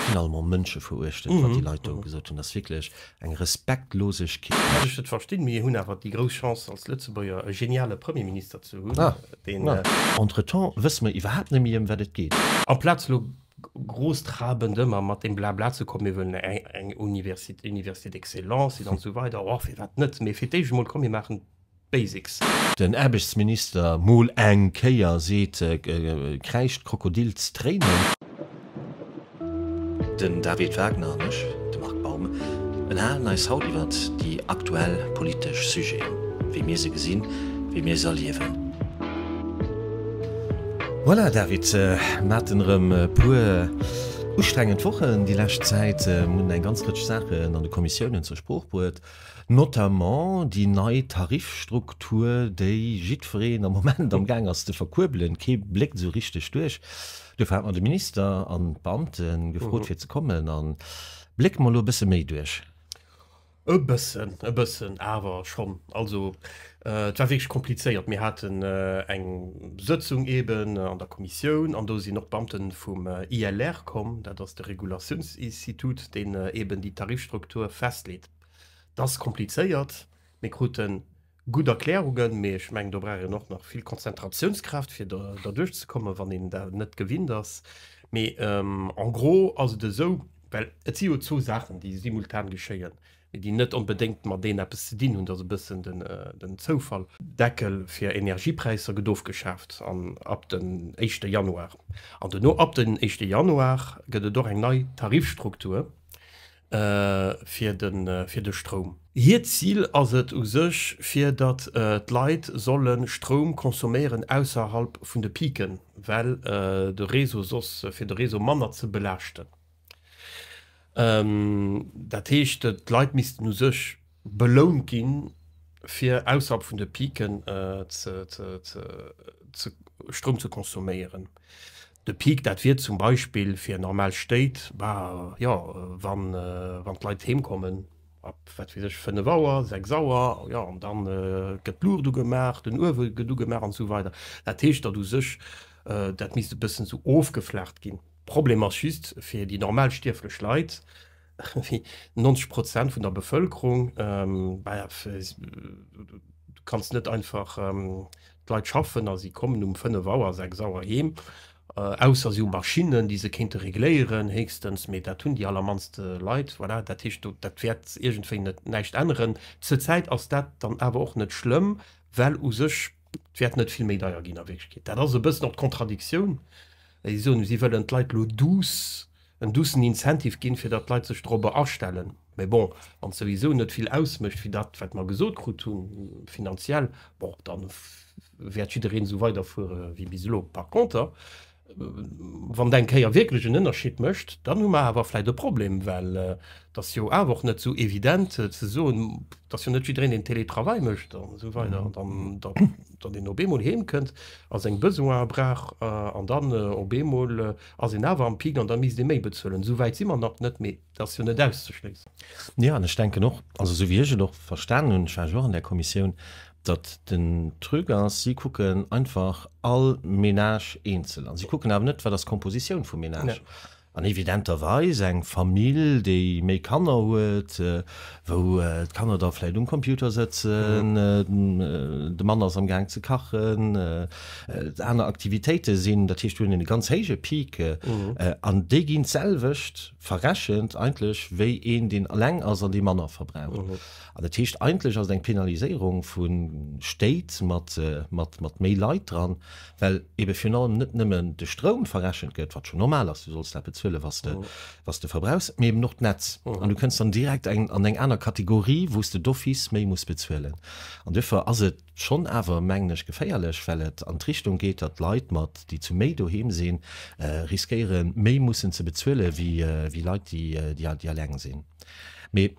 Finalement mënscheveruechtend, wat déi Leit do gesot hunn. Dat ass wierklech eng Respektlosegkeet. Wat ech net verstinn, mir hunn awer déi grouss Chance als Lëtzebuerger e geniale Premierminister ze hunn, deen. Entretemps wësse mer iwwerhaapt net méi ëm wat et geet. Amplaz elo großtrabend ëmmer mat deem Blabla ze kommen, mir wëllen eng Université, Université d'excellence sinn an esou weider, oh firwat net, mee fir d'éischt emol, komm mir maachen Basics. Den Aarbechtsminister mol eng Kéier seet, kräischt Krokodilstréinen. Den David Wagner an ech, de Marc Baum, ënnerhalen eis haut iwwert déi aktuell politesch Sujeten, wéi mir se gesinn, wéi mir se erliewen. Voilà, David, mir haten erëm e puer ustrengend Wochen déi lescht Zäit. Mir hunn eng ganz Rëtsch Saachen an de Kommissiounen zur Sprooch bruet. Notamment déi nei Tarifstruktur, déi jiddwereen am Moment am Gaang ass ze verkuerbelen. Kee bléckt esou richteg duerch. Duerfir hat mer de Minister an d'Beamte gefrot fir ze kommen. A blécke mer elo e bësse méi duerch. E bëssen, e bëssen awer schonn. Also et war wierklech komplizéiert. Mir haten eng Sëtzung eeben an der Kommissioun an do sinn och d'Beamte vum ILR komm, dat ass de Regulatiounsinstitut, deen eeben déi Tarifstruktur festleet. Et ass komplizéiert, mir krute gutt Erklärungen, mee ech mengen, do brauch een och nach vill Konzentratiounskraaft, fir derduerch ze kommen, wann een dat net gewinnt ass. Mee en gros ass et esou, well et si jo zwou Saachen, déi simultan geschéien, mee déi net onbedéngt mateneen eppes ze dinn hunn, dat ass e bëssen den Zoufall. Deckel fir Energiepräisser gëtt ofgeschaaft an ab den éischte Januar. An dono, ab den éischte Januar, gëtt et och eng nei Tarifstruktur. fir de Stroum. Hiert Zil ass et u sech, fir datt d'Leit solle Stroum consomméieren ausserhalb vun de Piken, well de Réseau soss, fir de Réseau manner ze belaaschten. Dat heescht, d'Leit missten u sech belount ginn, fir ausserhalb vun de Piken Stroum ze consomméieren. De Peak, dat wier zum Beispill fir normal Stéit, bah jo, wann wann d'Leit heem kommen ab, wat weess ech, 5 Auer, 6 Auer, jo, an dann gëtt d'Luucht ugemaach, den Uewe gëtt ugemaach an esou weider. Dat heescht, datt u sech dat misst e bëssen esou ofgeflaacht ginn. Problem ass just fir déi normal stierflech Leit, wéi 90 Prozent vun der Bevëlkerung, bah, du kanns net einfach D'Leit schaffen a si kommen um 5 Auer, 6 Auer heem, ausser si hu Maschinnen, déi se kéinte regléieren héchstens, mee dat hunn déi allermannst Leit. Voilà, dat heescht, do, dat wäert iergendwéi net näischt änneren. Zur Zäit ass dat dann awer och net schlëmm, well u sech, et wäert net vill méi deier ginn a Wierklechkeet. Dat ass e bëssen och d'Kontradictioun, well si soen, si wëllen d'Leit elo douce en doucen Incentive ginn, fir datt d'Leit sech dorobber astellen. Mä bon, wann et souwisou net vill ausmécht wéi dat, wat mer gesot krut hunn, finanziell, bon, da wäert jiddereen esou weiderfuere wéi bis elo. Par conter, wann et eng Kéier wierklech en Ënnerscheed mécht, dann hu mer awer vläicht e Problem, well et ass jo awer och net esou evident ze soen, et ass jo net jiddereen, deen Télétravail mécht an esou weider, an datt een op eemol heemkënnt a seng Besoine brauch an dann op eemol Ass een awer am Peak an da misst ee méi bezuelen. Esou wäit si mer nach net, mee et ass jo net auszeschléissen. Jo, an ech denken och, also esou wéi ech et och verstanen hunn, ech war jo och an där Kommissioun, datt den Truc ass, si kucken einfach all Ménage eenzel an. Si kucken awer net, wat ass d'Kompositioun vum Ménage. An evidenterweis eng Famill, déi méi Kanner huet, wou d'Kanner da vläicht um Computer sëtzen, de Mann ass am Gaang ze kachen, aner Aktivitéite sinn, dat heescht, do hunn een e ganz héije Peak an déi ginn d'selwecht verrechent eigentlech wéi een, deen eleng ass an dee manner verbraucht. An dat heescht, eigentlech ass et eng Penaliséierung vu Stéit mat méi Leit dran, well ebe virun allem net nëmmen de Stroum verrechent gëtt, wat schonn normal ass, du solls dat bezuelen, was de, was de verbrauchs, mee eben och d'Netz. An du kënns dann direkt eng, an eng aner Kategorie, wou s de d'office méi muss bezuelen. An duerfir ass et schonn awer, mengen ech, geféierlech, well et an d'Richtung geet, datt Leit mat, déi zu méi doheem sinn, riskéieren, méi mussen ze bezuele wéi, wéi Leit, déi, déi eleng sinn. Mee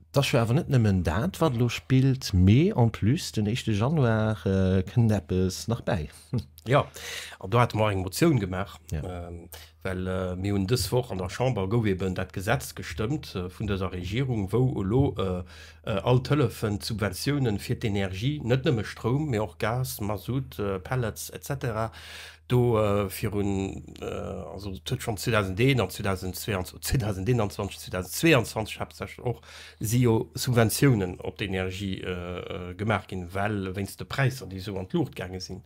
Et ass jo awer net nëmmen dat, wat elo spillt, mee en plus den éischte Januar kënnt eppes nach bäi. Jo, an do hate mer och eng Motioun gemaach, well mir hunn dës Woch an der Chamber gouf eben dat Gesetz gestëmmt vun dëser Regierung, wou elo all d'Hëllefen, d'Subventiounen fir d'Energie, net nëmme Stroum, mee och Gas, Masutt, Pellets et cetera, do virun, also et huet schonn 2001 an 2022, 2021, 2022 haaptsächlech och, si jo Subventiounen op d'Energie gemaach ginn, well wéinst de Präisser, déi esou an d'Luucht gaange sinn.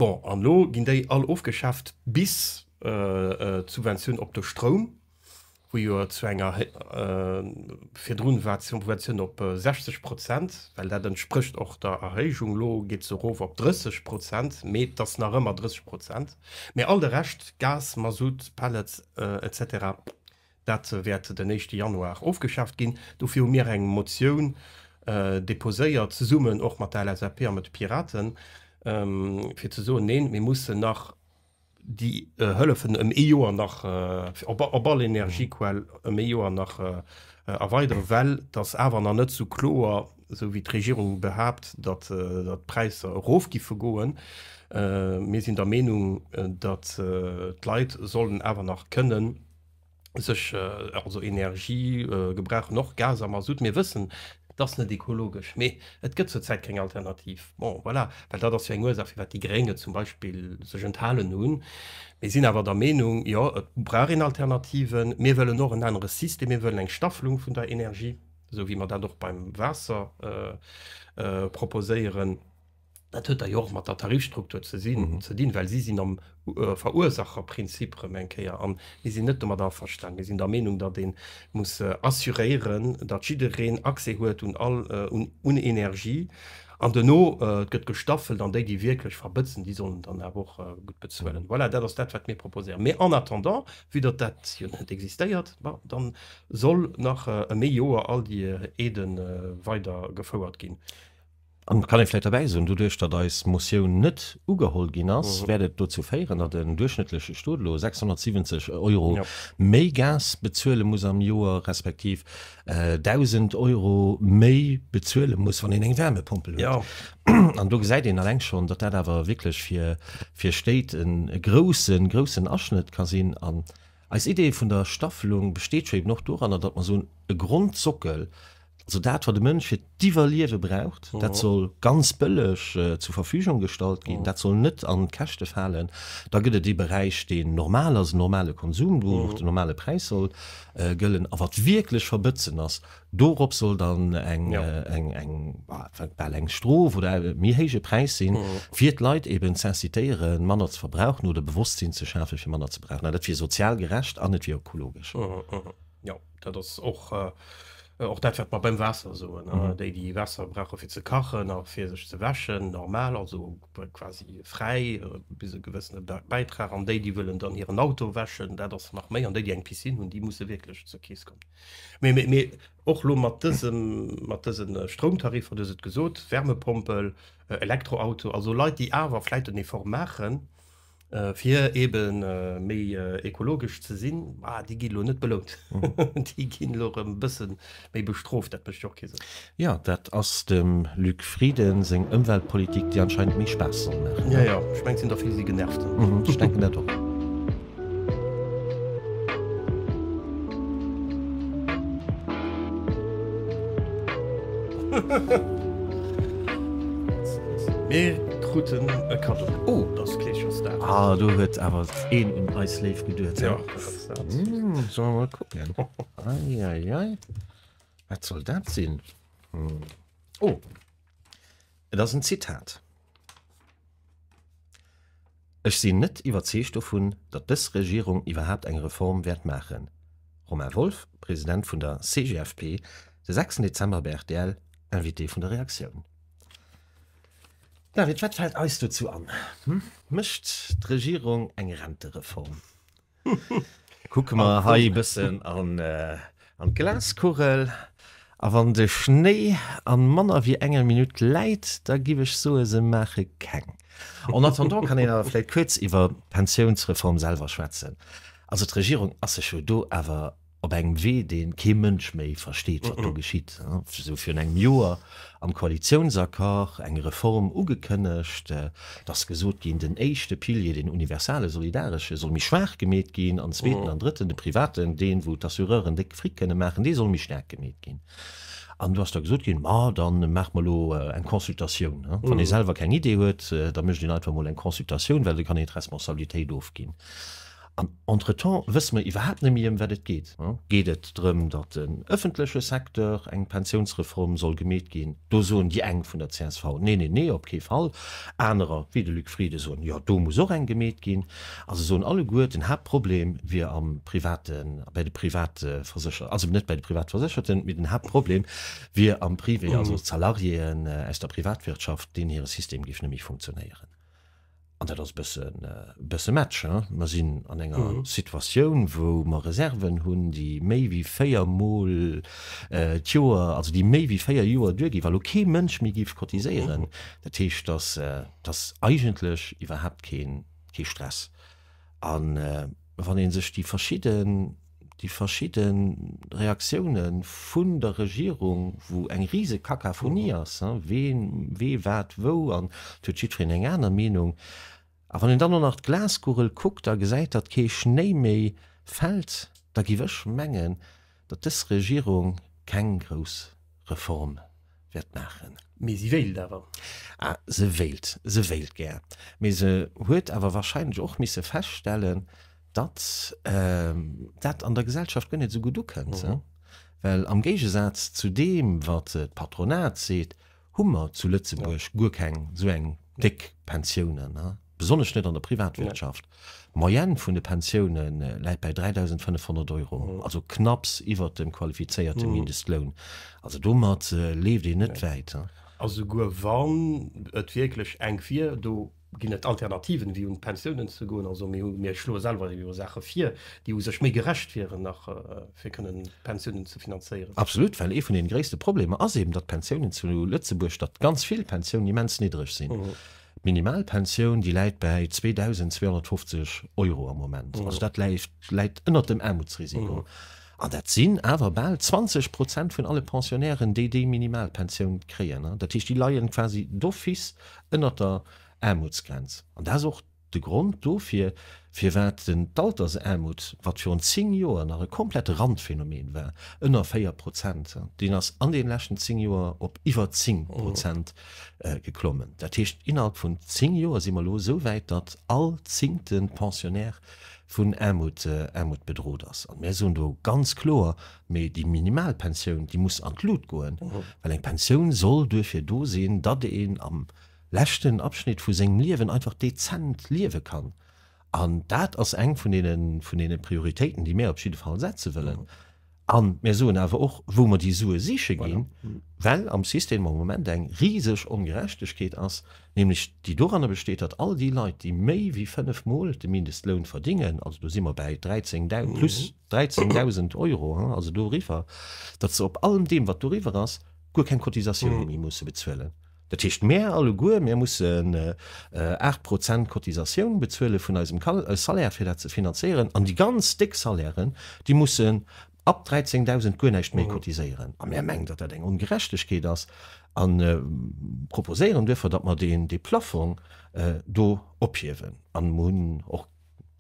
Bon, an elo ginn déi all ofgeschaaft, bis d'Subventioun op de Stroum, wou jo zu enger, virdrun war d'Subventioun op 60 Prozent, well dat entsprécht och der Erhéijung, elo geet se erof op 30 Prozent, mee et ass nach ëmmer 30 Prozent. Mee all de Rescht, Gas, Masutt, Pellets, et cetera, Dat wäert den éischte Januar ofgeschaaft ginn. Dofir hu mir eng Motioun deposéiert, zesummen och mat der LSAP a mat de Piraten, fir ze soen, Neen, mir mussen nach déi Hëllefen ëm ee Joer nach op all Energiequell ëm ee Joer nach erweideren, well et ass awer nach net esou kloer, esou wéi d'Regierung behaapt, datt d'Präisser erof giffe goen. Mir sinn der Meenung, datt d'Leit sollen awer nach kënnen, sech also Energie gebrauchen och Gas a Masutt. Mir wëssen, et ass net ekologesch, mee et gëtt zurzäit keng Alternativ. Bon, voilà, well dat ass jo eng Ursaach, firwat déi Gréng et zum Beispill sech enthalen hunn. Mir sinn awer der Meenung, jo, et brauch een Alternativen. Mir wëllen och en anere System, mir wëllen eng Staffelung vun der Energie, esou wéi mer dat och beim Waasser proposéieren. Dat huet da jo och mat der Tarifstruktur ze sinn, ze dinn, well si sinn am Verursacherprinzip erëm eng Kéier an mir sinn net domat averstanen. Mir sinn der Meenung, datt ee muss assuréieren, datt jiddereen Accès huet un all, un Energie an duerno, et gëtt gestaffelt an déi, déi wierklech verbëtzen, déi sollen dann awer och gutt bezuelen. Voilà, dat ass dat, wat mir proposéieren. Mee en attendant, vue datt dat jo net existéiert, bon, dann soll nach ëm ee Joer all déi Aidë weider gefouert ginn. An et kann ee vläicht derbäi soen, doduerch datt eis Motioun net ugeholl ginn ass, wäert et dozou féieren, datt en duerchschnëttleche Stot elo 670 Euro méi Gas bezuele muss am Joer, respektiv 1.000 Euro méi bezuele muss, wann een eng Wärmepompel huet. An do gesäit een eleng schonn, datt dat awer wierklech fir fir Stéit e groussen, groussen Aschnëtt ka sinn. An eis Idee vun der Staffelung besteet jo eben och doranner, datt mer soen, e Grondsockel, Also dat, wat e Mënsch fir d'Iwwerliewe braucht, dat soll ganz bëlleg zur Verfügung gestallt ginn, dat soll net an d'Käschte falen. Da gëtt et ee Beräich, deen normal ass, en normale Konsum, wou och den normale Präis soll gëllen. A wat wierklech verbëtzen ass, dorop soll dann eng, eng, eng, bal eng Strof oder e méi héije Präis sinn, fir d'Leit eben z'incitéieren, manner ze verbrauchen oder Bewosstsinn ze schafen, fir manner ze brauchen. An dat wier sozial gerecht an et wier ökologesch. Jo, dat ass och, och dat, wat mer beim Waasser soen. Déi, déi Waasser brauche fir ze kachen a fir sech ze wäschen, normal, also quasi fräi bis e gewëssene Bäitrag. An déi, déi wëllen dann hiren Auto wäschen, dat ass nach méi. An déi, déi eng Piscine hunn, déi musse wierklech zur Keess kommen. Mee, mee, mee och elo mat dësem, mat dëse Stroumtariffer, du hues et gesot, Wärmepompel, Elektroauto, also Leit, déi awer vläicht en Effort maachen, Fir ebe méi ekologesch ze sinn, ah, déi ginn elo net belount. Déi ginn elo erëm e bësse méi bestrooft. Dat mécht jo och kee Sënn. Jo, dat ass dem Luc Frieden seng Ëmweltpolitik, déi anscheinend méi Spaass soll maachen. Jo, jo, ech mengen, et sinn der vill, déi si genervt. Ech denken dat och. Mir kruten e Kaddo. Oh, dat ass Kleeschensdag. Ah, do huet awer een un eis léif geduet. Ja, dat ass dat. Solle mer mol kucken. Ei, ei, ei. Wat soll dat sinn? Oh, et ass en Zitat. Ech sinn net iwwerzeegt dovun, datt dës Regierung iwwerhaapt eng Reform wäert maachen. Romain Wolff, President vun der CGFP, de 6 Dezember bei rtl, Invité vun der Reaktioun. David, wat fält eis dozou an? Mécht d'Regierung eng Rentereform? Kucke mer hei e bëssen an d'Glaskugel, a wann de Schnéi a manner wéi enger Minutt läit, da giff ech soe se maache keng. En attendant kann een awer vläit kuerz iwwer d'Pensiounsreform selwer schwätzen. Also d'Regierung ass sech jo do awer. Op engem Wee, dee kee Mënsch méi versteet, wat do geschitt. Esou virun engem Joer am Koalitiounsaccord eng Reform ugekënnegt, et ass gesot ginn, den éischte Pilier, deen universale solidaresche, soll méi schwaach gemeet ginn, an zweeten an drëtten, de privaten, deen, wou d'Assureuren déck Fric kënne maachen, dee soll méi staark gemeet ginn. An do ass da gesot ginn, ma da maache mer elo eng Consultatioun. Wann ee selwer keng Idee huet, da mécht een einfach emol eng Consultatioun, well da kann een d'Responsabilitéit ofginn. An entretemps wësse mer iwwerhaapt net méi, ëm wat et geet. Geet et drëm, datt den ëffentleche Secteur eng Pensiounsreform soll gemeet ginn? Do soen déi eng vun der csv, Nee, nee, nee, op kee Fall. Anerer, wéi de Luc Frieden, soen, Jo, do muss och eng gemeet ginn. A se soen alleguer, den Haaptproblem wier am privaten, bei de Privatversécher, also net bei de Privatversécherten, mee den Haaptproblem wier am Privé, also d'Salariéen aus der Privatwirtschaft, deenen hire System géif net méi funktionéieren. An dat ass e bëssen, e bësse Match, hein. Mer sinn an enger Situatioun, wou mer Reserven hunn, déi méi wéi 4 Mol d'Joer, also déi méi wéi 4 Joer duerginn, wa lo kee Mënsch méi géif cotiséieren. Dat heescht, dass, dass eigentlech iwwerhaapt kee, kee Stress. A wann ee sech déi verschidden, déi verschidde Reaktioune vun der Regierung, wou eng rise Kakaphonie ass, ween, wee, wat, wou, an et huet jiddwereen eng aner Meenung. A wann een dann och nach d'Glaskugel kuckt a gesäit, datt kee Schnéi méi fält, da giff ech mengen, datt dës Regierung keng grouss Reform wäert maachen. Mee si wéilt awer. Ah, se wéilt, se wéilt gär. Mee se huet awer wahrscheinlech och misse feststellen, datt dat an der Gesellschaft guer net esou gutt ukënnt. Well am Géigesaz zu deem, wat d'Patronat seet, hu mer zu Lëtzebuerg guer keng esou eng déck Pensiounen, besonnesch net an der Privatwirtschaft. D'Moyenne vun de Pensioune läit bäi 3.500 Euro, also knapps iwwert dem qualifizéierte Mindestloun. Also domat leeft een net wäit. A souguer wann et wierklech enk wier, do ginn et Alternativen, wéi un d'Pensiounen ze goen. Also mir hu, mir schloe selwer jo Saache vir, déi u sech méi gerecht wieren nach, fir kënnen d'Pensiounen ze finanzéieren. Absolut, well ee vun deene gréisste Problemer ass eben, datt d'Pensiounen zu Lëtzebuerg, datt ganz vill Pensiounen immens niddreg sinn. D'Minimalpensioun, déi läit bäi 2.250 Euro am Moment. Also dat läit, läit ënnert dem Aarmutsrisiko. An dat sinn awer bal 20 Prozent vun alle Pensionnairen, déi déi Minimalpensioun kréien. Dat heescht, déi leien quasi d'office ënnert der Aarmutsgrenz. An dat ass och de Grond dofir, firwat den d'Altersaarmut, wat virun 10 Joer nach e komplette Randphänomen war, ënner 4 Prozent, deen ass an deene leschten 10 Joer op iwwer 10 Prozent geklommen. Dat heescht, innerhalb vun 10 Joer si mer elo esou wäit, datt all zéngte Pensionnaire vun Aarmut, Aarmut bedrot ass. An mir soen do ganz kloer, Mee déi Minimalpensioun, déi muss an d'Lut goen, well eng Pensioun soll duerfir do sinn, datt een am leschten Abschnitt vu sengem Liewen einfach dezent liewe kann. An dat ass eng vun deene, vun deene Prioritéiten, déi mir op jidde Fall setze wëllen. A mir soen awer och, wou mer déi Sue siche ginn, well am System am Moment eng riseg Ongerechtegkeet ass, nämlech déi doranner besteet, datt all déi Leit, déi méi wéi fënnefmol de Mindestloun verdingen, also do si mer bäi 13, plus 13.000 Euro, also doriwwer, datt se op allem deem, wat doriwwer ass, guer keng Cotisatioune méi musse bezuelen. Dat heescht, mär alleguer, mär mussen 8 Prozent Cotisatioun bezuele vun eisem Salaire, fir dat ze finanzéieren. An déi ganz déck Salairen, déi mussen ab 13.000 guer näischt méi cotiséieren. A mär mengen, datt dat eng Ongerechtegkeet ass a proposéieren duerfir, datt mer dee Plafong do ophiewen. An mer hunn och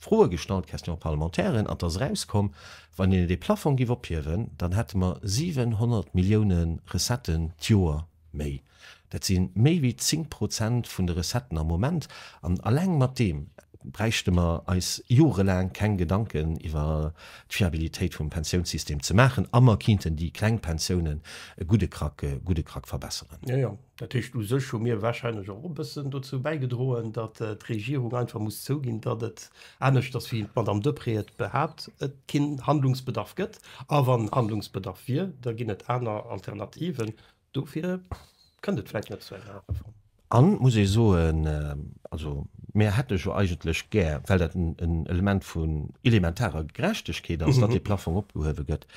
Froe gestallt, Question-parlementairen, an et ass erauskomm, wann een dee Plafong géif ophiewen, dann hätte mer 700 Millioune Recetten d'Joer méi. Dat si méi wéi 10 Prozent vun de Recetten am Moment. An alleng mat deem bräichte mer eis jorelaang keng Gedanken iwwer d'Fiabilitéit vum Pensiounssystem ze maachen a mer kinnten déi kleng Pensiounen e gudde Krack, gudde Krack verbesseren. Jo, jo. Dat heescht, u sech hu mir wahrscheinlech och e bëssen dozou bäigedroen, datt d'Regierung einfach muss zouginn, datt et, aneschters wéi d'Madame Deprez et behaapt, et keen Handlungsbedarf gëtt. A wann Handlungsbedarf wier, da ginn et aner Alternativen. Dofir kënnt et vläicht net zu enger Reform. An, muss ee soen, also mir hätte jo eigentlech gär, well dat en Element vun elementarer Gerechtegkeet ass, datt dee Plafong opgehuewe gëtt.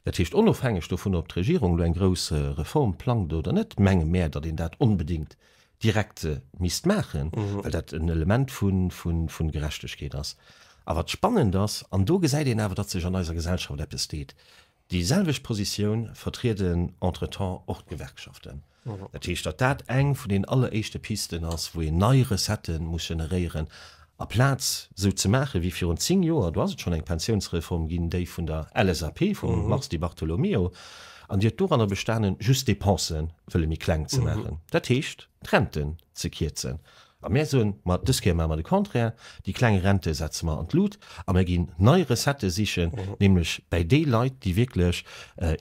Dat heescht, onofhängeg dovun, ob d'Regierung elo eng grouss Reform plangt oder net, menge mär, datt een dat onbedéngt direkt misst maachen, well dat en Element vu Gerechtegkeet ass. A wat spannend ass, an do gesäit een awer, datt sech an eiser Gesellschaft eppes deet, Déi selwecht Positioun vertrieden entretemps och d'Gewerkschaften. Dat heescht, datt dat eng vun den alleréischte Pisten ass, wou een nei Recettë muss generéieren, aplaz esou ze maache wéi virun 10 Joer, do ass et schonn eng Pensiounsreform ginn, déi vun der LSAP, vum Mars Di Bartolomeo, an déi huet doranner bestanen, just d'Dépense wëlle méi kleng ze maachen, dat heescht d'Renten ze kierzen. A mär soen, ma dës Kéier maache mer de Contraire, déi kleng Rente setze mer an d'Lut a mer ginn nei Recettë sichen, nämlech bäi déi Leit, déi wierklech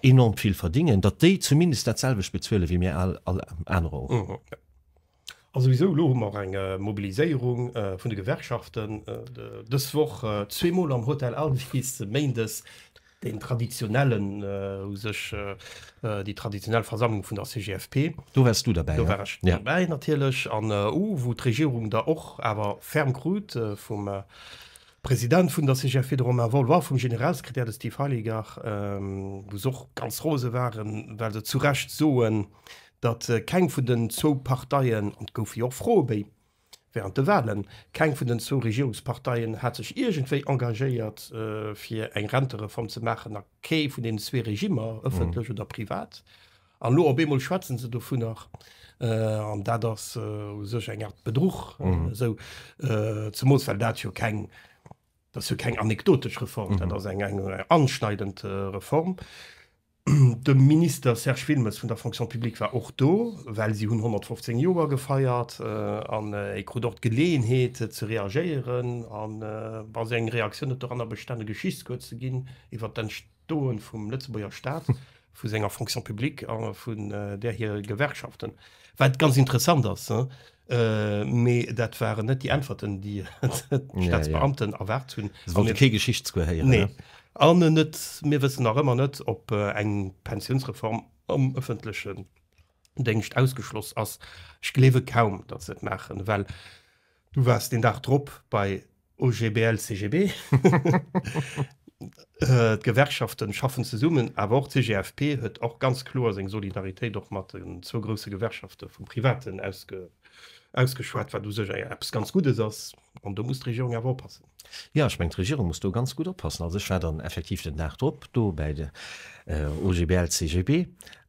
enorm vill verdingen, datt déi zumindest dat selwecht bezuele wéi mir all anerer och. A souwisou, elo hu mer och eng Mobiliséierung vun de Gewerkschaften dës Woch, zweemol am Hotel Alvis, méindes Deen traditionellen, u sech déi traditionell Versammlung vun der CGFP. Do waars du derbäi, jo? Do war ech derbäi natierlech. An wou d'Regierung da och awer ferm krut vum President vun der CGFP, de Romain Wolff, a vum Generalsekretär, de Steve Heiliger, wou se och ganz rose waren, well se zu Recht soen, datt keng vun den zwou Parteien, an et goufe jo och Froe béi Während de Wahlen, keng vun den zwou Regierungsparteien hat sech iergendwéi engagéiert fir eng Rentereform ze maachen a kee vun deenen zwee Regimmer, ëffentlech oder privat. An elo op eemol schwätzen se dovunner an dat ass u sech eng Art Bedruch, esou, zemools well dat jo keng, dat ass jo keng anekdotesch Reform, dat ass eng anschneidend Reform. De Minister Serge Wilmes vun der Fonction publique war och do, well si hunn 115 Joer gefeiert an e krut och d'Geleeënheet ze reagéieren. A seng Reaktioun huet doranner bestan, e Geschichtscours ze ginn iwwer d'Entstoe vum Lëtzebuerger Staat, vu senger Fonction publique a vun där hir Gewerkschaften. Wat ganz interessant ass, Mee dat waren net déi Äntwerten, déi d'Staatsbeamten erwaart hunn. Se wollte kee Geschichtscours héieren. Nee. An net, mir wëssen nach ëmmer net, ob eng Pensiounsreform am ëffentlechen Déngscht ausgeschloss ass. Ech gleewe kaum, datt se et maachen, well du waars deen Dag drop bei OGBL-CGB. D'Gewerkschaften schaffen zesummen, awer och d'CGFP huet och ganz kloer seng Solidaritéit och mat den zwou grousse Gewerkschafte vum Privaten ausgeschwat, wat u sech eppes ganz Guddes ass. An do muss d'Regierung awer oppassen. Jo, ech mengen, d'Regierung muss do ganz gutt oppassen. Also ech war dann effektiv den Dag drop do bäi de OGBL-CGB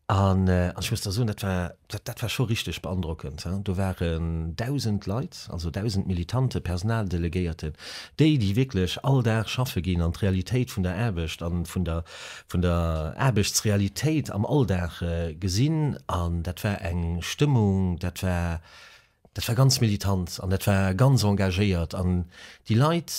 An ech muss der soen, dat war, dat war scho richteg beandrockend. Do waren 1.000 Leit, also 1.000 Militante, Personaldelegéierten, déi, déi wierklech all Dag schaffe ginn an d'Realitéit vun der Aarbecht a vun der, vun der Aarbechtsrealitéit am Alldag gesinn. An dat war eng Stëmmung, dat war, Dat war ganz militant an dat war ganz engagéiert. An déi Leit,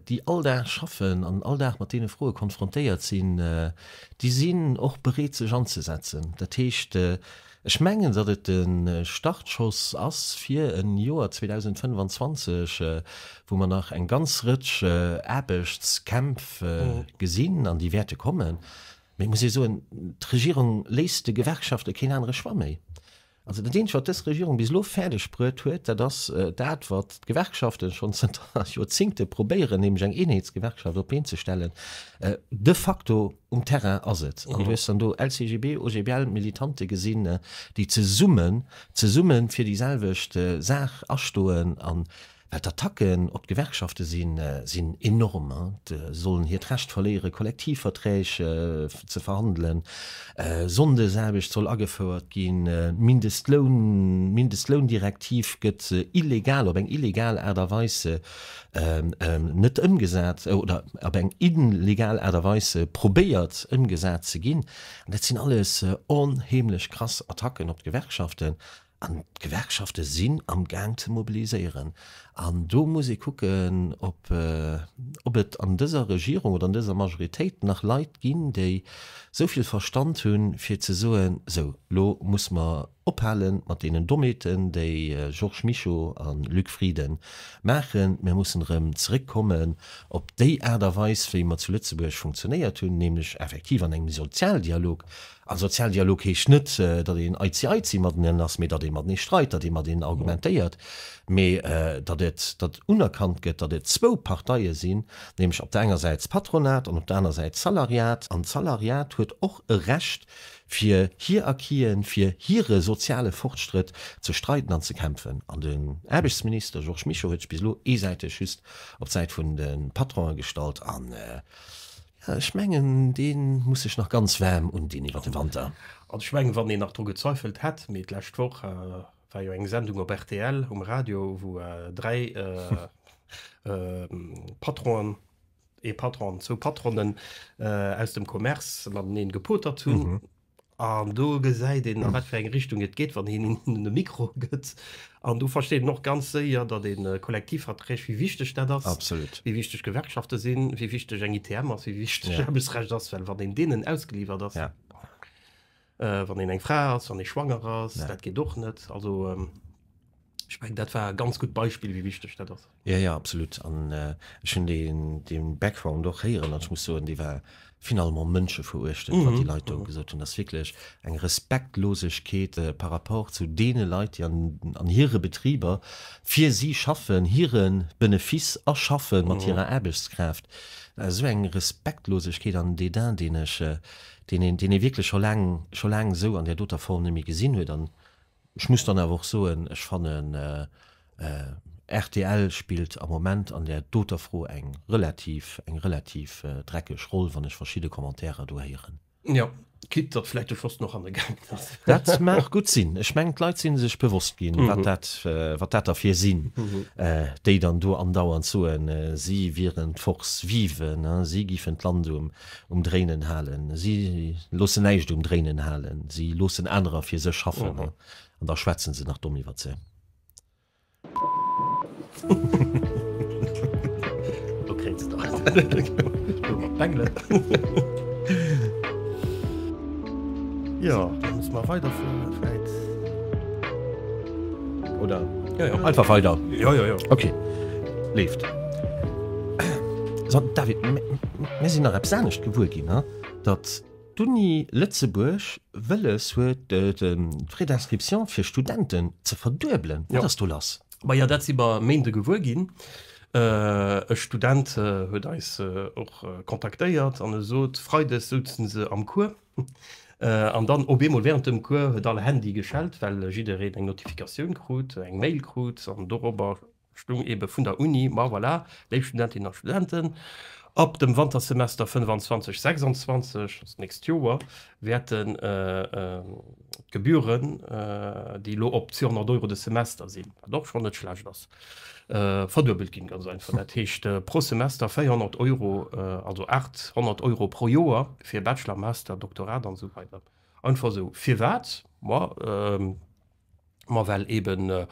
déi all Dag schaffen an all Dag mat deene Froe konfrontéiert sinn, déi sinn och bereet sech anzesetzen. Dat heescht, ech mengen, datt et de Startschoss ass fir e Joer 2025, wou mer nach eng ganz Rëtsch Aarbechtskämpf gesinn an déi wäerte kommen. Mee et muss ee soen, d'Regierung léisst de Gewerkschafte keen anere Choix méi. Also dat eenzegt, wat dës Regierung bis elo fäerdeg bruet huet, dat ass dat, wat d'Gewerkschaften schonn zënter Joerzingte probéieren, nämlech eng Eenheetsgewerkschaft op d'Been ze stellen. De facto um Terrain ass et. An du hues dann do LCGB, OGBL, Militante gesinn, déi zesummen, zesumme fir déi selwecht Saach astoen. An Well d'Attacken op d'Gewerkschafte sinn sinn enorm. Se sollen hiert Recht verléieren, Kollektivverträg ze verhandelen, Sonndesaarbecht soll agefouert ginn, d'Mindestloun, d'Mindestloundirektiv gëtt illegal, op eng illegal Aart a Weis net ëmgesat oder op eng illegal Aart a Weis probéiert ëmgesat ze ginn. An dat sinn alles onheemlech krass Attacken op d'Gewerkschaften. An d'Gewerkschafte sinn am Gaang ze mobiliséieren. An do muss ee kucken, ob ob et an dëser Regierung oder an dëser Majoritéit nach Leit ginn, déi esou vill Verstand hunn, fir ze soen, Sou, lo muss mer ophale mat deenen Dommheeten, déi Georges Mischo a Luc Frieden maachen. Mir mussen erëm zeréckkommen op déi Aart a Weis, wéi mer zu Lëtzebuerg funktionéiert hunn, nämlech effektiv an engem Sozialdialog. A Sozialdialog heescht net, datt een eizi-eizi mateneen ass, mee datt ee matenee streit, datt ee mateneen argumentéiert, mee datt et, datt unerkannt gëtt, datt et zwou Parteie sinn, nämlech op der enger Säit d'Patronat an op der aner Säit d'Salariat. An d'Salariat huet och e Recht. Fir hir Acquisen, fir hire soziale Fortschrëtt ze streiden an ze kämpfen. An den Aarbechtsminister Georges Mischo huet sech bis elo eesäiteg just op d'Säit vun de Patronen gestallt. An, jo, ech mengen, dee muss sech nach ganz waarm undinn iwwer de Wanter. An ech mengen, wann een nach dru gezweifelt hätt, mee d'lescht Woch war jo eng Sendung op rtl um Radio, wou 3 Patronen, ee Patron an zwou Patronnen aus dem Commerce mateneen gepotert hunn. An do gesäit een, a wat fir eng Richtung et geet, wann een hinnen de Mikro gëtt. An do versteet een och ganz séier, datt ee Kollektivverträg, wéi wichteg dat ass, wéi wichteg Gewerkschafte sinn, wéi wichteg eng ITM ass, wéi wichteg Aarbechtsrecht ass, well wann een deenen ausgeliwwert ass, wann een eng Fra ass, wann ee schwanger ass, dat geet och net. Also ech mengen, dat war e ganz gutt Beispill, wéi wichteg dat ass. Jo, jo, absolut. An ech hunn deen, dee Background och héieren an ech muss soen, dee war finalement mënscheveruechtend, wat déi Leit do gesot hunn. Dat ass wierklech eng Respektlosegkeet par rapport zu deene Leit, déi an, an hire Betriber fir si schaffen, hire Benefice erschaffen mat hirer Aarbechtskraaft. Esou eng Respektlosegkeet an Dédain, deen ech, deen een, deen ee wierklech scho laang, scho laang esou an där doter Form net méi gesinn huet. An Ech muss dann awer och soen, ech fannen, rtl spillt am Moment an där doter Fro eng relativ, eng relativ dreckeg Roll, wann ech verschidde Commentairer do héieren. Jo, quitte datt vläicht de Schoss no hanne gaangen ass. Dat mag gutt sinn. Ech mengen, d'Leit si sech bewosst ginn, wat dat, wat dat der fir sinn, déi dann do andauernd soen, si wieren d'Force vive, si giffen d'Land um, um Dréinen halen. Si loossen näischt um Dréinen halen. Si loossen anerer fir sech schaffen an da schwätzen se nach domm iwwer se. Do kréint se dach mat Bengelen. Jo, da musse mer weiderfueren vläit. Oder? Ja, ja. Einfach weider. Ja, ja, ja. Okay. Leeft. So, David, mir sinn nach eppes anescht gewuer ginn, datt d'Uni Lëtzebuerg wëlles huet, d'Frais d'inscription fir Studenten ze verduebelen. Wat ass do lass? Maja, dat si mer e Méinde gewuer ginn. E Student huet eis och kontaktéiert an e sot, Freides souzen se am Cours An dann op eemol während dem Cours huet all Handy geschellt, well jiddereen eng Notifikatioun krut, eng Mail krut an dorobber stung ebe vun der Uni, ma voilà, léif Studentinnen a Studenten, ab dem Wantersemester 25, 26, also d'nächst Joer, wäerten d'Gebühren, déi elo op 200 Euro de Semester sinn, wat och schonn net schlecht ass, verduebelt ginn, ganz einfach. Dat heescht pro Semester 400 Euro, also 800 Euro pro Joer fir Bachelor, Master, Doktorat an esou weider. Einfach esou. Firwat? Ma, ma well eeben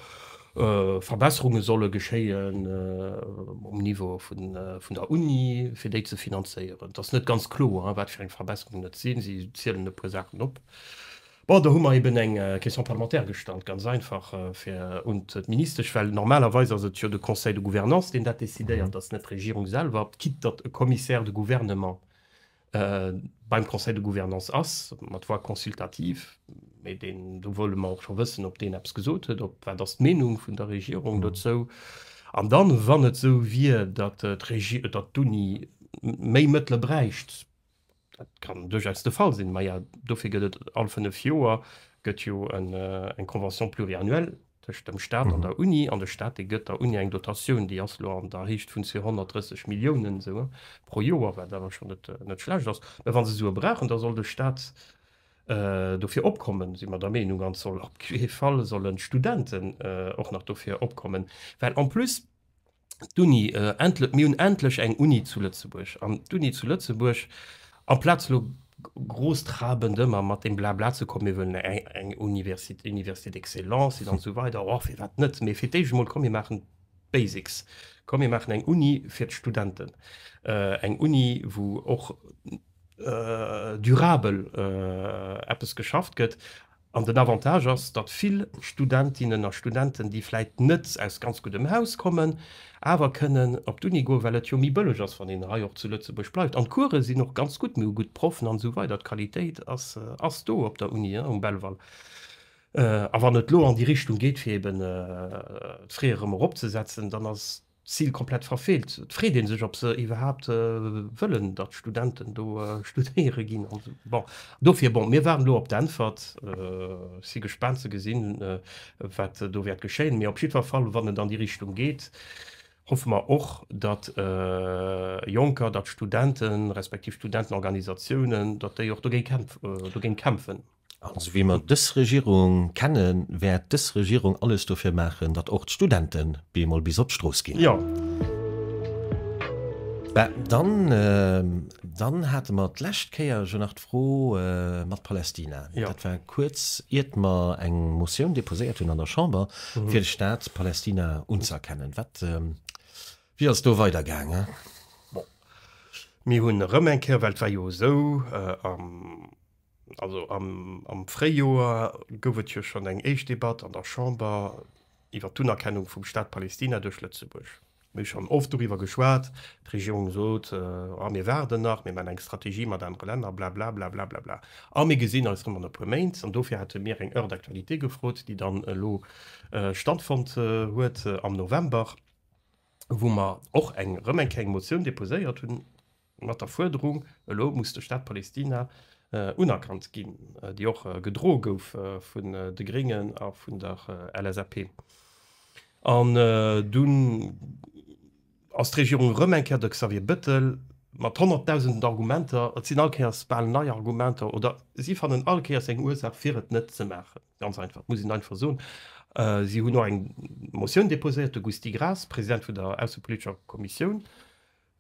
Verbesserunge solle geschéien um Niveau vun der Uni, fir déi ze finanzéieren. Et ass net ganz kloer, wat fir eng Verbesserungen et sinn. Si zielen e puer Saachen op. Bon, do hu mer eben eng Question parlementaire gestallt, ganz einfach, fir un d'Ministesch, well normalerweis ass et jo de Conseil de gouvernance, deen dat décidéiert, ass net d'Regierung selwer, quitte datt e Commissaire de gouvernement beim Conseil de gouvernance ass, mat Voix consultative, mee deen, do wëlle mer och scho wëssen, ob deen eppes gesot huet, ob, wat ass d'Meenung vun der Regierung dozou. An dann, wann et esou wier, datt d'Regi-, datt d'Uni méi Mëttele bräicht, Dat kann duerchaus de Fall sinn. Maja, dofir gëtt et all 5 Joer gëtt jo eng Convention pluriannuelle tëscht dem Stat an der Uni. An de Stat, dee gëtt der Uni eng Dotatioun, déi ass elo an der Héicht vun 230 Milliounen esou pro Joer, wat awer schonn net, net schlecht ass. Mä wa se Sue brauchen, da soll de Stat dofir opkommen, si mer der Meenung. An et soll op kee Fall sollen d'Studenten och nach dofir opkommen, well en plus, D'Uni, endlech, mir hunn endlech eng Uni zu Lëtzebuerg. An d'Uni zu Lëtzebuerg, amplaz elo großtrabend ëmmer mat deem Blabla ze kommen, mir wëllen eng Université, Université d'excellence sinn an esou weider, oh, firwat net? Mee fir d'éischt emol, komm mir maachen d'Basics, komm mir maachen eng Uni fir d'Studenten, eng Uni wou och durabel eppes geschafft gëtt. An den Avantage ass, datt vill Studentinnen a Studenten, déi vläit net aus ganz guddem Haus kommen, awer kënnen op d'Uni goen, well et jo méi bëlleg ass, wann een hei och zu Lëtzebuerg bleift. An d'Course sinn och ganz gutt, mir hu gutt Proffen an esou weider. D'Qualitéit ass ass do op der Uni um Belval. A wann et elo an déi Richtung geet, fir eben d'Frais erëm eropzesetzen, dann ass. d'Zil komplett verfeelt. Et freet ee sech, ob se iwwerhaapt wëllen, datt d'Studenten do studéiere ginn. Bon, dofir, bon, mir waarden elo op d'Äntwert. Ech si gespaant ze gesinn, wat do wäert geschéien. Mee op jiddwer Fall, wann et an déi Richtung geet, hoffe mer och, datt Jonker, datt Studenten, respektiv Studentenorganisatiounen, datt déi och dogéint kämpfen. An esou wéi mer dës Regierung kennen, wäert dës Regierung alles dofir maachen, datt och d'Studente bemol bis op d'Strooss ginn. Jo. Ben, dann, dann hate mer d'lescht Kéier jo nach d'Fro mat Palästina. Jo. Dat war kuerz iert mer eng Motioun deposéiert hunn an der Chamber, fir de Staat Palästina unzëerkennen. Wat, wéi ass et do weidergaangen? Bon, mir hunn erëm eng Kéier, well et war jo esou am, Also am Fréijoer gouf et jo schonn eng éischt Debatt an der Chamber iwwer d'Unerkennung vum Staat Palestina duerch Lëtzebuerg. Mir hu schonn oft doriwwer geschwat. D'Regierung sot, A mir waarden nach, mir maachen eng Strategie mat anere Länner, blablablablabla. A mir gesinn eis erëm an e puer Méint. An dofir hate mir eng Heure d'actualité gefrot, déi dann elo stattfonnt huet am November, wou mer och eng erëm eng Kéier eng Motioun deposéiert hunn, Mat der Fuerderung, elo muss de Staat Palestina unerkannt ginn, déi och gedroe gouf vun de Gréngen a vun der LSAP. An dunn ass d'Regierung erëm eng Kéier, de Xavier Bettel, mat honnertdausenden Argumenter, et sinn all Kéiers bal nei Argumenter, oder si fannen all Kéiers eng Ursaach fir et net ze maachen, ganz einfach, muss een einfach soen. Si hunn och eng Motioun deposéiert, de Gusty Graas, President vun der aussepolitescher Kommissioun,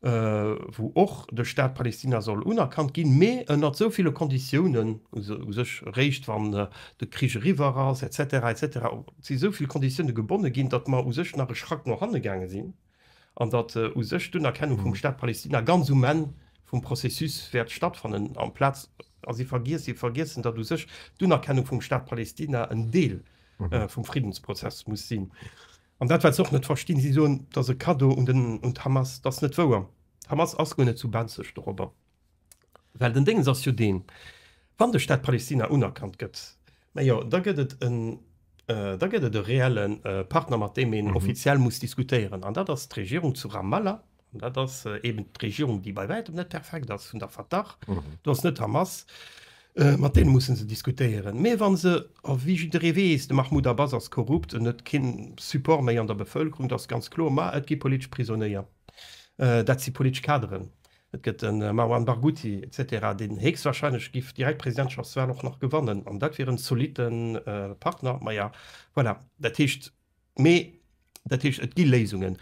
wou och de Staat Palestina soll unerkannt ginn, mee ënnert esou ville Konditiounen, u sech eréischt wann de Krich eriwwer ass, et cetera, et cetera. Et si esou vill Konditioune gebonne ginn, datt mer u sech nach e Schrack no hanne gaange sinn an datt u sech d'Unerkennung vum Staat Palestina ganz um Enn vum Processus wäert stattfannen, amplaz, a si vergiess, si vergiessen, datt u sech d'Unerkennung vum Staat Palestina en Deel vum Friddensprozess muss sinn. An dat, wat se och net verstinn, si soen, dat ass e Kaddo un den, un d'Hamas. Dat ass net wouer. D'Hamas ass guer net sou benzeg dorobber. Well den Déngens ass jo deen, wann de Staat Palestina unerkannt gëtt, mä jo, da gëtt et en, da gëtt et e reelle Partner, mat deem een offiziell muss diskutéieren. An dat ass d'Regierung zu Ramallah. An dat ass eben d'Regierung, déi bei wäitem net perfekt ass, vun der Fatah. Do ass net d'Hamas. Mat deene musse se diskutéieren. Mee wa se, a wéi jidderee weess, de Mahmoud Abbas ass korrupt, en huet kee Support méi an der Bevëlkerung, dat ass ganz kloer. Ma et gi politesch Prisonéier, dat si politesch Kaderen, et gëtt de Marwan Barghouti et cetera, deen héchstwahrscheinlech giff direkt d'Presidentschaftswal och nach gewannen. An dat wier en zolitte Partner. Maja, voilà, dat heescht, Mee dat heescht, et gi Léisungen.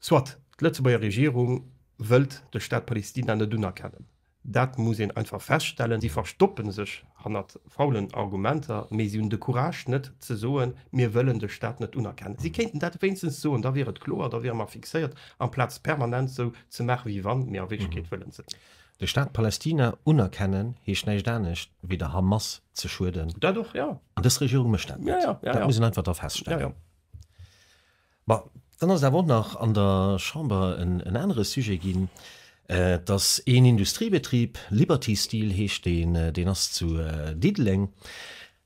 Soit, d'Lëtzebuerger Regierung wëllt de Staat Palestina net unerkennen. Dat muss een einfach feststellen. Si verstoppe sech hannert faulen Argumenter, mee si hunn de Courage net ze soen, mir wëllen de Staat net unerkennen. Si kéinten dat wéinstens soen, da wier et kloer, da wiere mer fixéiert, amplaz permanent esou ze maachen, wéi wann, mee a Wierklechkeet wëllen se et net. De Staat Palästina unerkennen heescht näischt anescht wéi der Hamas ze schueden. Dat och, jo. An dës Regierung mécht dat net. Dat muss een einfach da feststellen. Bon, dann ass et awer och nach an der Chamber en anere Sujet ginn, Et ass een Industriebetrib, Liberty Steel heescht deen, deen ass zu Diddeleng.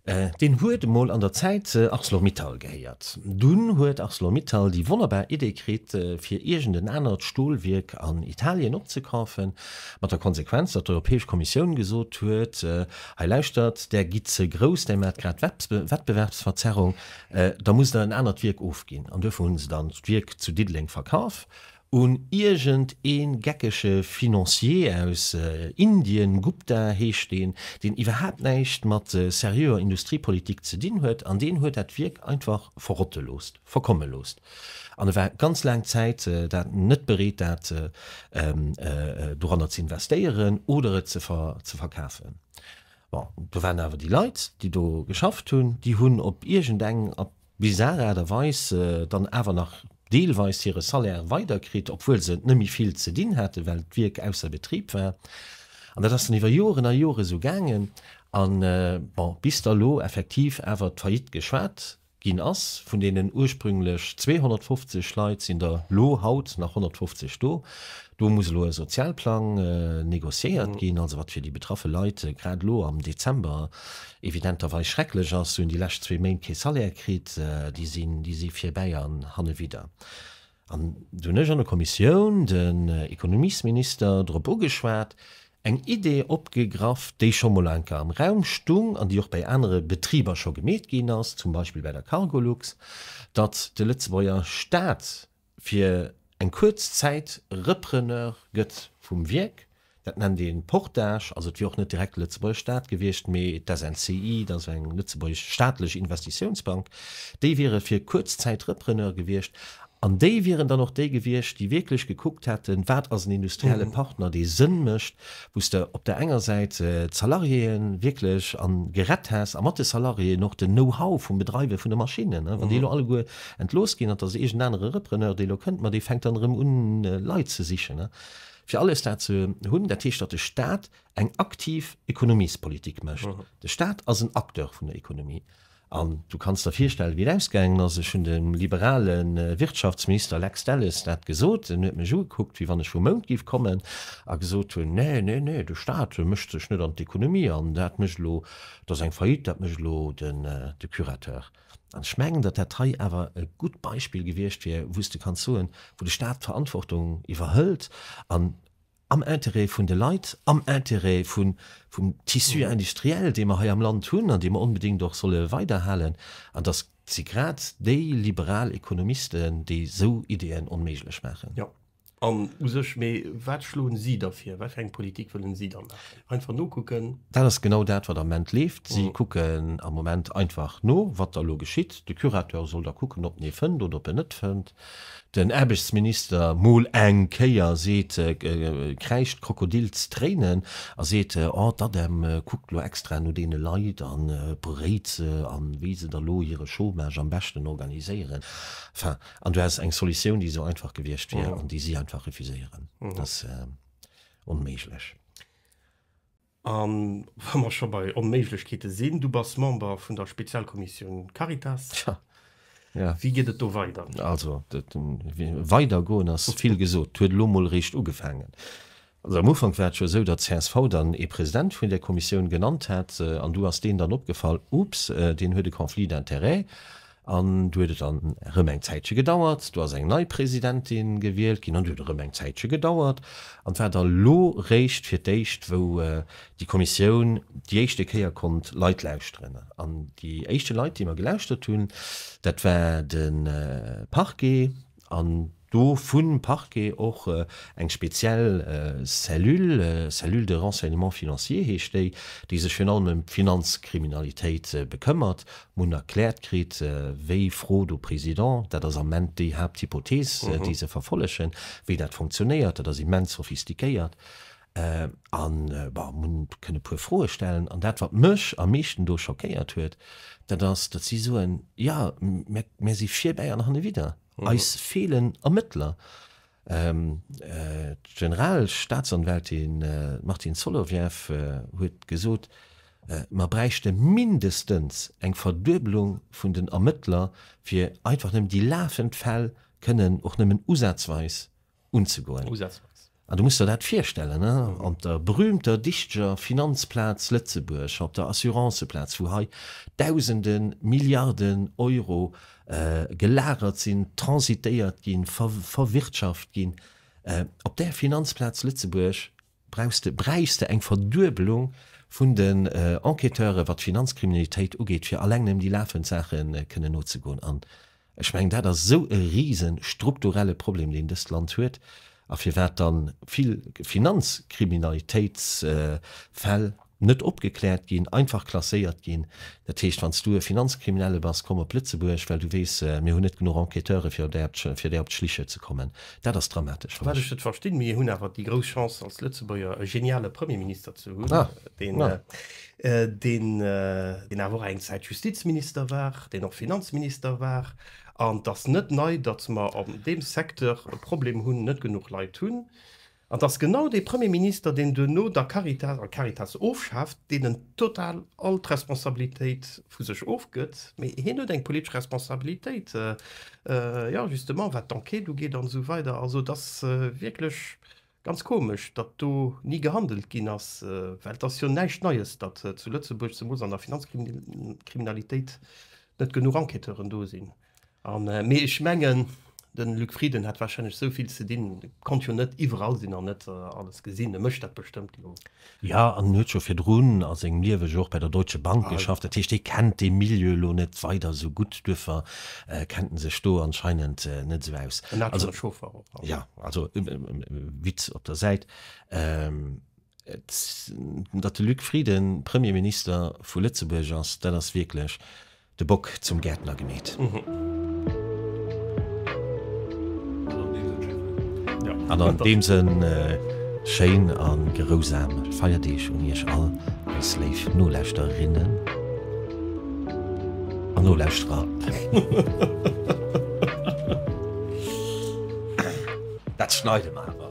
Deen huet emol an der Zäit Arcelor-Mittal gehéiert. Dunn huet Arcelor-Mittal déi wonnerbar Idee kritt, fir iergend en anert Stolwierk an Italien opzekafen, mat der Konsequenz, datt d'Europäesch Kommissioun gesot huet, Hei lauschtert, där gitt ze grouss, där maacht grad Wettbewerbsverzerrung, da musst der en anert Wierk ofginn. An duerfir hu se dann d'Wierk zu Diddeleng verkaf Un iergend ee geckege Financier aus Indien, Gupta heescht deen, deen iwwerhaapt näischt mat seriöer Industriepolitik ze dinn huet, an deen huet dat Wierk einfach verrotte loosst, verkomme loosst. An e war ganz laang Zäit dat net bereet, dat doranner ze investéieren oder et ze verkafen. Bon, do waren awer déi Leit, déi do geschafft hunn, déi hunn op iergendeng bizar Aart a Weis dann awer nach deelweis hire Salaire weiderkritt, obwuel se net méi vill ze dinn haten, well d'Wierk ausser Betrib war. An dat ass dann iwwer Joren a Jore sou gaangen. An, bon, bis da lo effektiv awer d'Faillite geschwat ginn ass. Vun deenen ursprünglech 250 Leit sinn der lo haut nach 150 do. Do muss elo e Sozialplang négociéiert ginn, also wat fir déi betraffe Leit grad elo am Dezember evidenterweis schrecklech ass. Si hunn déi lescht zwee Méint kee Salaire kritt, déi sinn, déi si virbäi an hannewidder. An du hunn ech an der Kommissioun den Ekonomiesminister drop ugeschwat, eng Idee opgegraff, déi scho mol enker am Raum stung an déi och bei anere Betriber scho gemeet ginn ass, zum Beispill bei der Cargolux, datt de Lëtzebuerger Staat fir eng kuerz Zäit Repreneur gëtt vum Wierk. Dat nennt ee Portage. Also et wier och net direkt de Lëtzebuerger Staat gewiescht, mee d'SNCI, dat ass eng lëtzebuergesch staatlech Investitiounsbank, déi wiere fir kuerz Zäit Repreneur gewiescht. An déi wieren dann och déi gewiescht, déi wierklech gekuckt hätten, wat ass en industrielle Partner, dee Sënn mécht, wou s de op där enger Säit d'Salariéë wierklech a gerett häss a mat de Salariéen och den Know-how vum Bedreiwe vun de Maschinnen. Wann déi elo alleguer entlooss ginn an et ass iergend anere Repreneur, dee elo kënnt, ma dee fänkt dann erëm un, Leit ze sichen, fir alles dat ze hunn. Dat heescht, datt de Stat eng aktiv Ekonomiespolitik mécht. De Stat ass en Acteur vun der Ekonomie. An du kanns der virstellen, wéi et ausgaangen ass. Ech hunn dem liberale Wirtschaftsminister Lex Delles dat gesot. En huet mech ugekuckt, wéi wann ech vum Mound géif kommen a gesot hunn, Nee, nee, nee, de Staat mécht sech net an d'Ekonomie an. Dat mécht elo, dat ass eng Faillite, dat mécht elo de Curateur. An ech mengen, datt dat hei awer e gutt Beispill gewiescht wier, wou s de kanns soen, wou de Staat d'Verantwortung iwwerhëlt an am Intérêt vun de Leit, am Intérêt vun, vum Tissu industriel, dee mer hei am Land hunn an dee mer onbedéngt och solle weiderhalen. An dass si grad déi liberal Ekonomisten, déi esou Ideeën onméiglech maachen. Jo, an u sech, mee wat schloen si da vir? Wat fir eng Politik wëllen si da maachen? Einfach nokucken? Dat ass genau dat, wat am Moment leeft. Si kucken am Moment einfach no, wat da elo geschitt. De Curateur soll da kucken, ob en ee fënnt oder ob en net fënnt. Den Aarbechtsminister mol eng Kéier seet, kräischt Krokodilstréinen a seet, oh d'ADEM kuckt lo extra no deene Leit a beréit se a wéi se da lo hire Chômage am beschten organiséieren. Enfin, an du häss eng Solutioun, déi esou einfach gewiescht wier an déi si einfach refuséieren. Dat ass onméiglech. A wa mer scho bei Onméiglechkeete sinn, Du bass Member vun der Spezialkommissioun Caritas. Tja, ja. Wéi geet et do weider? Also, weider goen ass vill gesot. Et huet elo mol eréischt ugefaangen. Also am Ufank war et jo esou, datt csv dann ee President vun där Kommissioun genannt hat an du ass deen dann opgefall, Ups, deen huet e Conflit d'intérêts. An du huet et dann erëm eng Zäitche gedauert, du ass eng nei Presidentin gewielt ginn an du huet erëm eng Zäitche gedauert. An et war da lo réischt fir d'éischt, wou déi Kommissioun déi éischte Kéier konnt Leit lauschteren. An déi éischte Leit, déi mer gelauschtert hunn, dat war de Parquet an do vum Parquet och eng speziell Cellule, Cellule de renseignement financier heescht déi, déi sech virun allem ëm d'Finanzkriminalitéit bekëmmert. Mir hunn erkläert kritt, wéi Fraude au président, dat ass am Ament déi Haapthypothees, déi se verfollegen, wéi dat fonctionnéiert, dat ass immens sophistiquéiert. An, bon, mir hunn kënne e puer Froe stellen. An dat, wat mech am meeschten do schockéiert huet, dat ass, datt si soen, Jo, mär si virbäi an hannewidder. Eis feelen Ermëttler. D'Generalstaatsanwältin Martine Solovieff huet gesot, mer bräichte mindestens eng Verduebelung vun den Ermëttler, fir einfach nëmmen déi lafend Fäll kënnen och nëmmen usazweis unzegoen. An du muss der dat virstellen, ne, op der berühmter, dichteger Finanzplaz Lëtzebuerg, op der Assuranceplaz, wou hei Dausende Milliarden Euro gelagert sinn, transitéiert ginn, verwirtschaft ginn, op där Finanzplaz Lëtzebuerg brauchs de, bräichs de eng Verduebelung vun den Enquêteure wat d'Finanzkriminalitéit ugeet, fir alleng nëmmen déi lafend Saache kënnen nozegoen. An ech mengen, dat ass esou e rise strukturelle Problem, deen dëst Land huet a firwat dann vill Finanzkriminalitéitsfäll net opgekläert ginn, einfach klasséiert ginn. Dat heescht, wann s du e Finanzkriminelle bass, komm op Lëtzebuerg, well du weess, mir hunn net genuch Enquêteure fir fir där op d'Schliche ze kommen. Dat ass dramatesch fir Wat mech. ech net verstinn, mir hunn awer déi grouss Chance als Lëtzebuerger e geniale Premierminister ze hunn, Ah, deen, ah. deen, deen awer och eng Zäit Justizminister war, deen och Finanzminister war. An et ass net nei, datt mer an deem Secteur e Problem hunn, net genuch Leit hunn. An 't ass genau dee Premierminister, deen duerno der Caritas, an d'Caritas ofschaaft, deen en total all d'Responsabilitéit vu sech ofgëtt. Mee hien huet eng politesch Responsabilitéit, jo, justement, wat d'Enquête ugeet an esou weider. Also et ass wierklech ganz komesch, datt do ni gehandelt ginn ass, well et ass jo näischt Neies, datt zu Lëtzebuerg, zemools an der Finanzkriminalitéit, net genuch Enquêteuren do sinn. An, mee ech mengen. Den Luc Frieden hat wahrscheinlech sou vill ze dinn, konnt jo net iwwerall sinn an net alles gesinn. E mécht dat bestëmmt elo. Jo, an en huet scho virdrun a sengem Liewe jo och bei der Deutsche Bank geschafft. Dat heescht, hie kennt dee Milieu elo net weider esou gutt, duerfir kennt en sech do anscheinend net esou aus. En hat schonn e Chauffer och. Jo, also Witz op der Säit, datt de Luc Frieden Premierminister vu Lëtzebuerg ass, dat ass wierklech De Bock zum Gäertner gemeet. An an deem Sënn, schéin a gerousam Feierdeeg un Iech all, eis léif Nolauschtererinnen an Nolauschterer. Dat schneide mer awer.